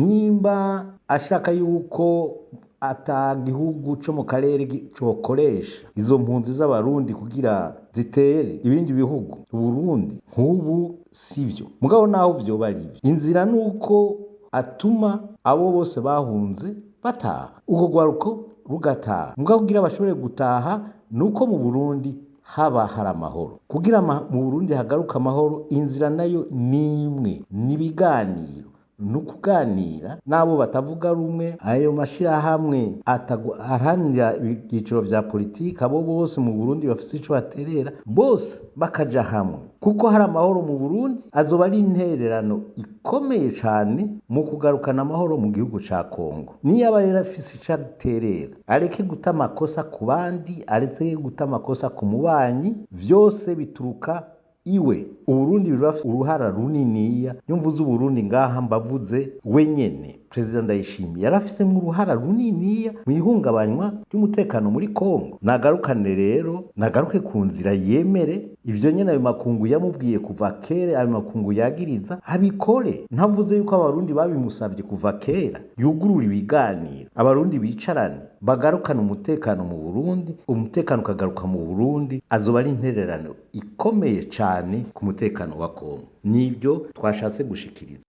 Nimba ashaka yuko ata gihugu co mu karere cokoresha izo mpunzi z'Abarundi kugira zitere ibindi bihugu, Uburundi nk'ubu sivyo. Mugabo naho vyoba arivyo, inzira nuko atuma abo bose bahunze bataha, urwo rwaruko rugataha. Mugabo kugira bashobore gutaha nuko mu Burundi haba hari amahoro. Kugira mu Burundi hagaruke amahoro, inzira nayo nimwe, n'ibiganiro, nukuganira n'abo batavuga rumwe, ayo mashirahamwe aharanira ibyiciro vya politiki, abo bose mu Burundi bafise ico baterera, bose bakaja hamwe. Kuko hari amahoro mu Burundi, azoba ari intererano ikomeye cane mu kugarukana amahoro mu gihugu ca Kongo. Niyaba rero afise ico aterera, areke guta amakosa ku bandi, areke guta amakosa ku mubanyi, vyose bituruka iwe. Uburundi burafise uruhara runiniya. Iyo mvuze Uburundi ngaha mbavuze wenyene. Perezida Ndayishimiye yarafisemwo uruhara runiniya mw'ihungabanywa ry'umutekano muri Kongo. Nagarukane rero, nagaruke ku nzira, yemere ivyo nyene ayo makungu yamubwiye kuva kera, ayo makungu yagiriza, abikore. Ntavuze yuko Abarundi babimusavye kuva kera, yugurura ibiganiro, Abarundi bicarane, bagarukane umutekano mu Burundi, umutekano ukagaruka mu Burundi, azoba ari intererano ikomeye cane ku mutekano wa Kongo. Nivyo twashatse gushikiriza.